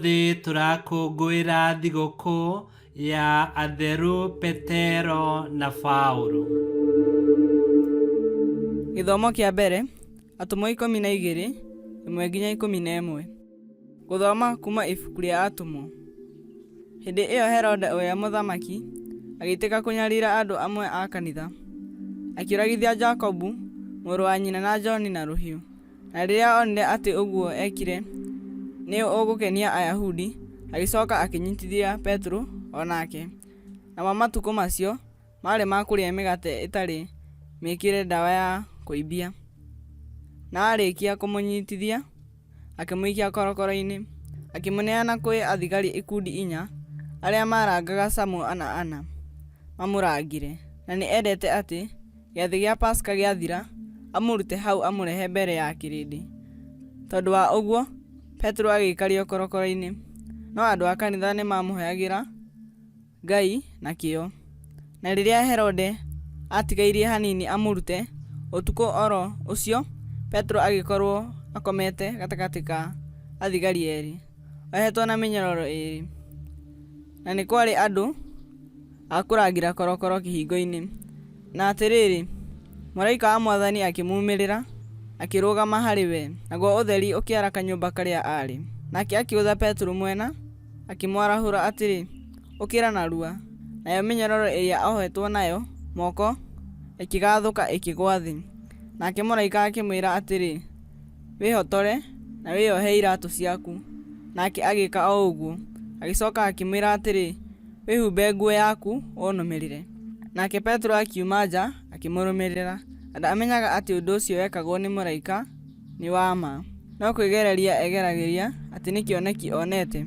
Ũmũthĩ tũrakũngũĩra thigũkũ ya Atheru Petero na Paũlũ. Gĩthomo kĩa mbere, Atũmwo 12, 1-11. Gũthoma kuuma ibuku rĩa Atũmwo. Hĩndĩ ĩyo Herode ũrĩa mũthamaki agĩitĩka kũnyarira andũ amwe a kanitha. Akĩũragithia Jakubu mũrũ wa nyina na Johani na rũhiũ. Na rĩrĩa onire atĩ ũguo eekire nĩ ũgũkenia Ayahudi, agĩcoka akĩnyitithia Petero o nake. Namo matukũ macio maarĩ ma kũrĩa mĩgate ĩtarĩ mĩĩkĩre ndawa ya kũimbia. Na aarĩkia kũmũnyitithia, akĩmũikia korokoro-inĩ, akĩmũneana kwĩ athigari ikundi inya arĩa maarangaga camu ana ana mamũrangĩre. Na nĩ endete atĩ Gĩathĩ gĩa Pasaka gĩathira, amũrute hau amũrehe mbere ya kĩrĩndĩ. Tondũ wa ũguo, Petero agĩikario korokoro-inĩ. No andũ a kanitha nĩ maamũhoyagĩra Ngai na kĩyo. Na rĩrĩa Herode aatigairie hanini amũrute, ũtukũ o ro ũcio Petero agĩkorũo akomete gatagatĩ ka athigari erĩ, ohetwo na mĩnyororo ĩĩrĩ. Na nĩ kwarĩ andũ a kũrangĩra korokoro kĩhingo-inĩ. Na atĩrĩrĩ, mũraika wa Mwathani akĩmuumĩrĩra, akĩrũgama harĩ we, naguo ũtheri ũkĩara kanyũmba karĩa aarĩ. Nake akĩgũtha Petero mwena, akĩmwarahũra atĩrĩ, Ũkĩra narua! Nayo mĩnyororo ĩrĩa oohetwo nayo moko ĩkĩgathũka ĩkĩgũa thĩ. Nake mũraika akĩmwĩra atĩrĩ, Wĩhotore na wĩohe iratũ ciaku. Nake agĩka o ũguo. Agĩcoka akĩmwĩra atĩrĩ, Wĩhumbe nguo yaku ũnũmĩrĩre. Nake Petero akiuma nja akĩmũrũmĩrĩra, na ndaamenyaga atĩ ũndũ ũcio wekagwo nĩ mũraika nĩ wa ma, no kwĩgereria egeragĩria atĩ nĩ kĩoneki onete.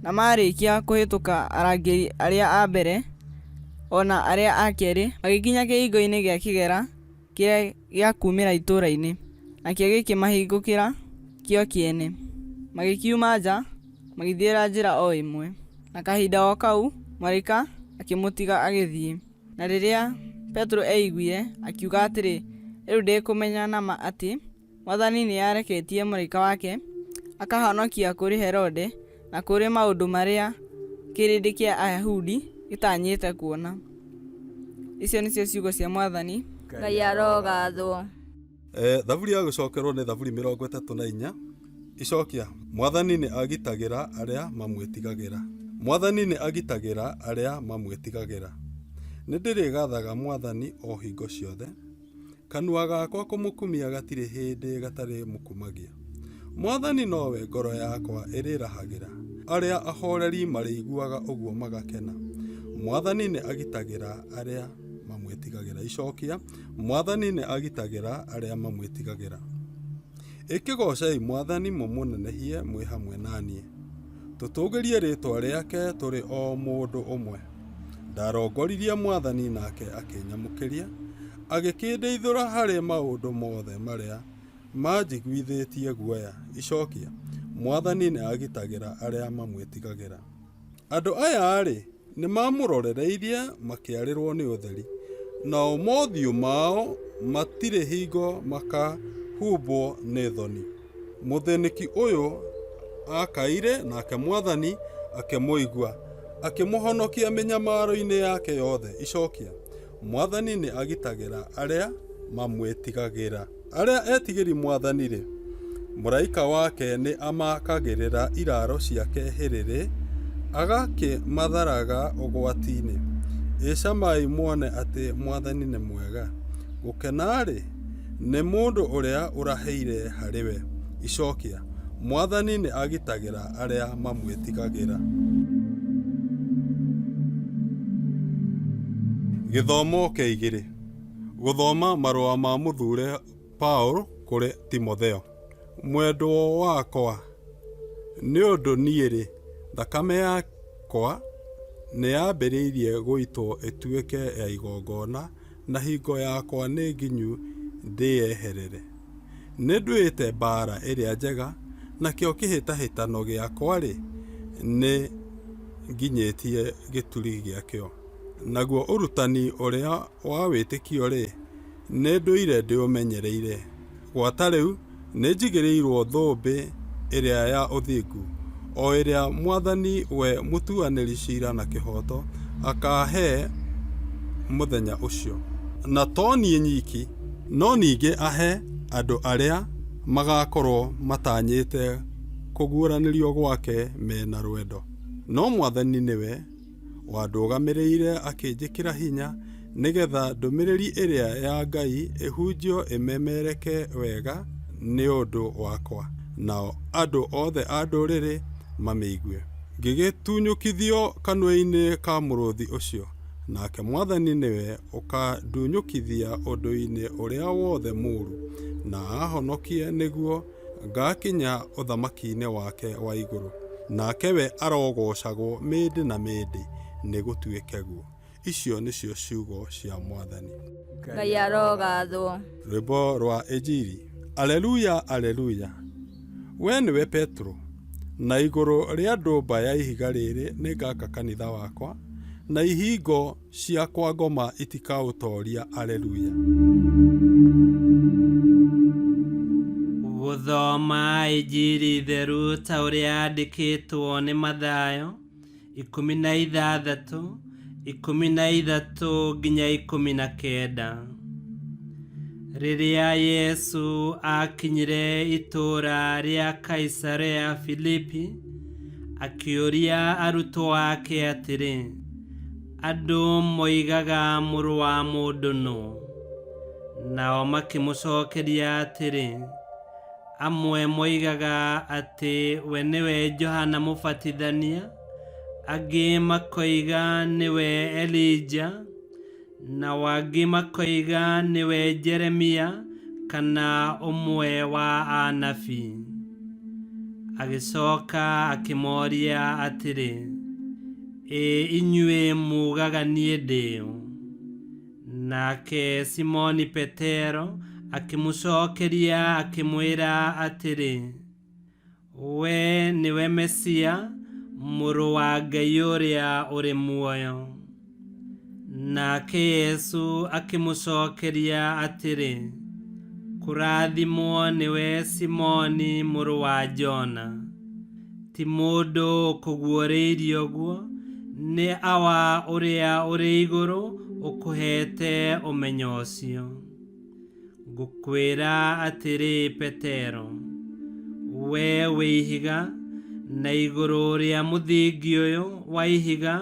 Na maarĩkia kũhĩtũka arangĩri arĩa a mbere o na arĩa a kerĩ, magĩkinya kĩhingo-inĩ gĩa kĩgera kĩrĩa gĩa kuumĩra itũũra-inĩ, nakĩo gĩkĩmahingũkĩra kĩo kĩene. Magĩkiuma nja, magĩthiĩra njĩra o ĩmwe. Na kahinda o kau mũraika akĩmũtiga agĩthiĩ. Na rĩrĩa Petero eiguire, akiuga atĩrĩ, Rĩu ndĩ kũmenya na ma atĩ Mwathani nĩareketie mũraika wake akahonokia kũrĩ Herode na kũrĩ maũndũ marĩa kĩrĩndĩ kĩa Ayahudi gĩtanyĩte kuona. Icio nĩcio ciugo cia Mwathani. Ngai arogathwo. Thaburi ya gũcokerwo nĩ Thaburi 34. Icokia, Mwathani nĩ agitagĩra arĩa mamwĩtigagĩra. Mwathani nĩ agitagĩra arĩa mamwĩtigagĩra. Nĩ ndĩrĩgathaga Mwathani o hingo ciothe, kanua gakwa kũmũkumia gatirĩ hĩndĩ gatarĩmũkumagia. Mwathani nowe ngoro yakwa ĩrĩrahagĩra, arĩa ahoreri marĩiguaga ũguo magakena. Mwathani nĩ agitagĩra arĩa mamwĩtigagĩra. Icokia, Mwathani nĩ agitagĩra arĩa mamwĩtigagĩra. Ĩkĩgoocei Mwathani mũmũnenehie mwĩ hamwe na niĩ, tũtũũgĩrie rĩĩtwa rĩake tũrĩ o mũndũ ũmwe. Ndarongoririe Mwathani nake akĩnyamũkĩria, agĩkĩndeithũra harĩ maũndũ mothe marĩa manjiguithĩtie guoya. Icokia, Mwathani nĩagitagĩra arĩa mamwĩtigagĩra. Andũ aya-rĩ, nĩmamũrorereirie makĩarĩrwo nĩ ũtheri, nao mothiũ mao matirĩ hingo makahumbwo nĩ thoni. Mũthĩnĩki ũyũ aakaire, nake Mwathani akĩmũigua, akĩmũhonokia mĩnyamaro-inĩ yake yothe. Icokia, Mwathani nĩagitagĩra arĩa mamwĩtigagĩra. Arĩa etigĩri Mwathani-rĩ, mũraika wake nĩamakagĩrĩra iraaro ciake hĩrĩrĩ, agakĩmatharaga ũgwati-inĩ. Ĩ camai muone atĩ Mwathani nĩ mwega, gũkena-rĩ, nĩ mũndũ ũrĩa ũrahĩire harĩ we. Icokia, Mwathani nĩagitagĩra arĩa mamwĩtigagĩra. Gĩthomo kĩa igĩrĩ. Gũthoma marũa ma mũthure Paul kũrĩ Timotheo. Mwendwo wakwa, nĩ ũndũ niĩ-rĩ, thakame yakwa nĩyambĩrĩirie gũitwo ĩtuĩke ya igongona, na hingo yakwa nĩ nginyu ndĩyeherere. Nĩnduĩte mbaara ĩrĩa njega, nakĩo kĩhĩtahĩtano gĩakwa-rĩ, nĩnginyĩtie gĩturi gĩakĩo. Naguo ũrutani ũrĩa wa wĩtĩkio-rĩ, nĩndũire ndĩũmenyereire. Gwata rĩu nĩnjigĩrĩirũo thũmbĩ ĩrĩa ya ũthingu, o ĩrĩa Mwathani we mũtuanĩri ciira na kĩhooto akaahe mũthenya ũcio. Na to niĩ nyiki, no ningĩ ahe andũ arĩa magaakorwo matanyĩte kũguũranĩrio gwake me na rwendo. No Mwathani nĩwe wandũgamĩrĩire akĩnjĩkĩra hinya nĩgetha ndũmĩrĩri ĩrĩa ya Ngai ĩhunjio ĩmemereke wega nĩ ũndũ wakwa, nao andũ othe a ndũrĩrĩ mamĩigue. Ngĩgĩtunyũkithio kanua-inĩ ka mũrũthi ũcio, nake Mwathani nĩwe ũkandunyũkithia ũndũ-inĩ ũrĩa wothe mũũru, na aahonokie nĩguo ngakinya ũthamaki-inĩ wake wa igũrũ. Nake we arogoocagwo mĩndĩ na mĩndĩ, nĩ gũtuĩke guo. Icio nĩcio ciugo cia Mwathani. Ngai arogathwo. Rwĩmbo rwa Injiri. Aleluya, aleluya. We nĩwe Petro, na igũrũ rĩa ndũmba ya ihiga rĩrĩ nĩngaka kanitha wakwa, na ihingo cia kwa ngoma itikaũtooria. Aleluya. Gũthoma Injiri theru ta ũrĩa yandĩkĩtwo nĩ Mathayo 16 13 nginya 19. Rĩrĩa Yesu aakinyire itũũra rĩa Kaisarea Filipi, akĩũria arutwo ake atĩrĩ, andũ moigaga mũrũ wa mũndũ nũ? Nao makĩmũcokeria atĩrĩ, amwe moigaga atĩ we nĩwe Johana Mũbatithania, angĩ makoiga nĩwe Elija, nao angĩ makoiga nĩwe Jeremia kana ũmwe wa anabii. Agĩcoka akĩmoria atĩrĩ, ĩ inyuĩ mugaga niĩ ndĩ ũ? Nake Simoni Petero akĩmũcokeria akĩmwĩra atĩrĩ, we nĩwe Mesia, mũrũ wa Ngai ũrĩa ũrĩ muoyo. Nake Yesu akĩmũcokeria atĩrĩ, kũrathimwo nĩwe Simoni mũrũ wa Jona. Ti mũndũ ũkũguũrĩirie ũguo, nĩ Awa ũrĩa ũrĩ igũrũ ũkũheete ũmenyo ũcio. Ngũkwĩra atĩrĩ Petero, we wĩ ihiga, na igũrũ rĩa mũthingi ũyũ wa ihiga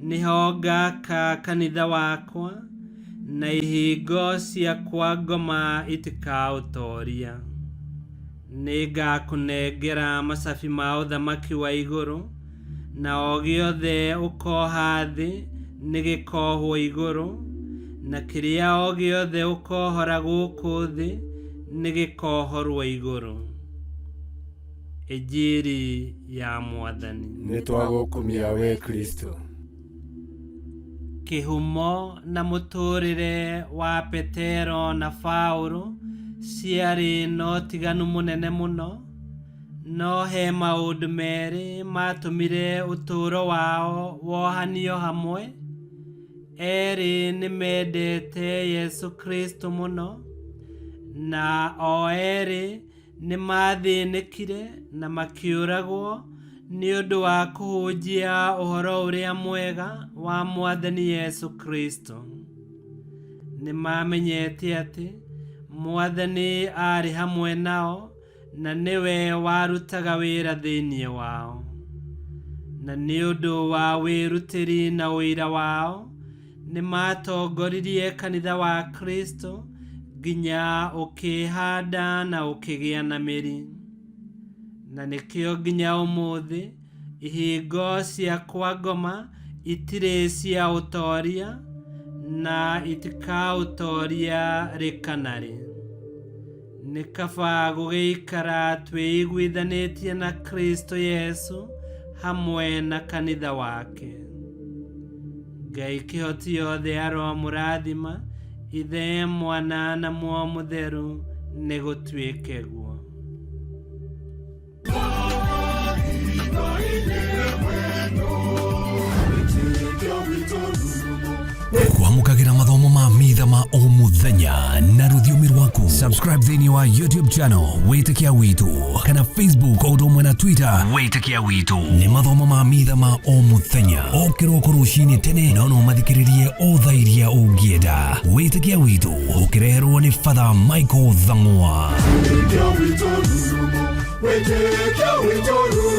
nĩho ngaka kanitha wakwa, na ihingo cia kwa ngoma itikaũtooria. Nĩngakũnengera macabi ma ũthamaki wa igũrũ, na o gĩothe ũkoha thĩ nĩgĩkohwo igũrũ, na kĩrĩa o gĩothe ũkohora gũkũ thĩ nĩgĩkohorwo igũrũ. Injiri ya Mwathani. Nĩtwagũkumia we Kristo. Kĩhumo na mũtũrĩre wa Petero na Paũlũ ciarĩ na ũtiganu mũnene mũno, no he maũndũ merĩ matũmire ũtũũro wao wohanio hamwe. Erĩ nĩmendete Yesu Kristo mũno, na o erĩ nĩmathĩnĩkire na makĩũragwo nĩ ũndũ wa kũhunjia ũhoro ũrĩa mwega wa Mwathani Yesu Kristo. Nĩmamenyete atĩ Mwathani aarĩ hamwe nao na nĩwe warutaga wĩra thĩinĩ wao. Na nĩ ũndũ wa wĩrutĩri na ũira wao, nĩmatongoririe kanitha wa Kristo nginya ũkĩhanda na ũkĩgĩa na mĩri. Na nĩkĩo nginya ũmũthĩ ihingo cia kwa ngoma itirĩ cia ũtoria na itikaũtoria rĩ kana rĩ. Nĩ kaba gũgĩikara twĩiguithanĩtie na Kristo Yesu hamwe na kanitha wake. Ngai kĩhoti yothe aromũrathima, Ithe, Mwana na Muoyo Mũtheru, nĩgũtuĩke guo. Kwamũkagĩra mathomo ma mitha ma o mũthenya na rũthiomi rwaku. Subscribe thĩinĩ wa YouTube channel Wĩtĩkia Witũ kana Facebook o ũndũ ũmwe na Twitter Wĩtĩkia Witũ. Nĩ mathomo ma mitha ma o mũthenya o kĩroko rũcinĩ tene no no mathikĩrĩrie o thaa iria ũngĩenda. Wĩtĩkia Witũ ũkĩreherwo nĩ Father Michael Thang'wa. Wĩtĩkio witũ rurumo, wĩtĩkio witũ rurumo.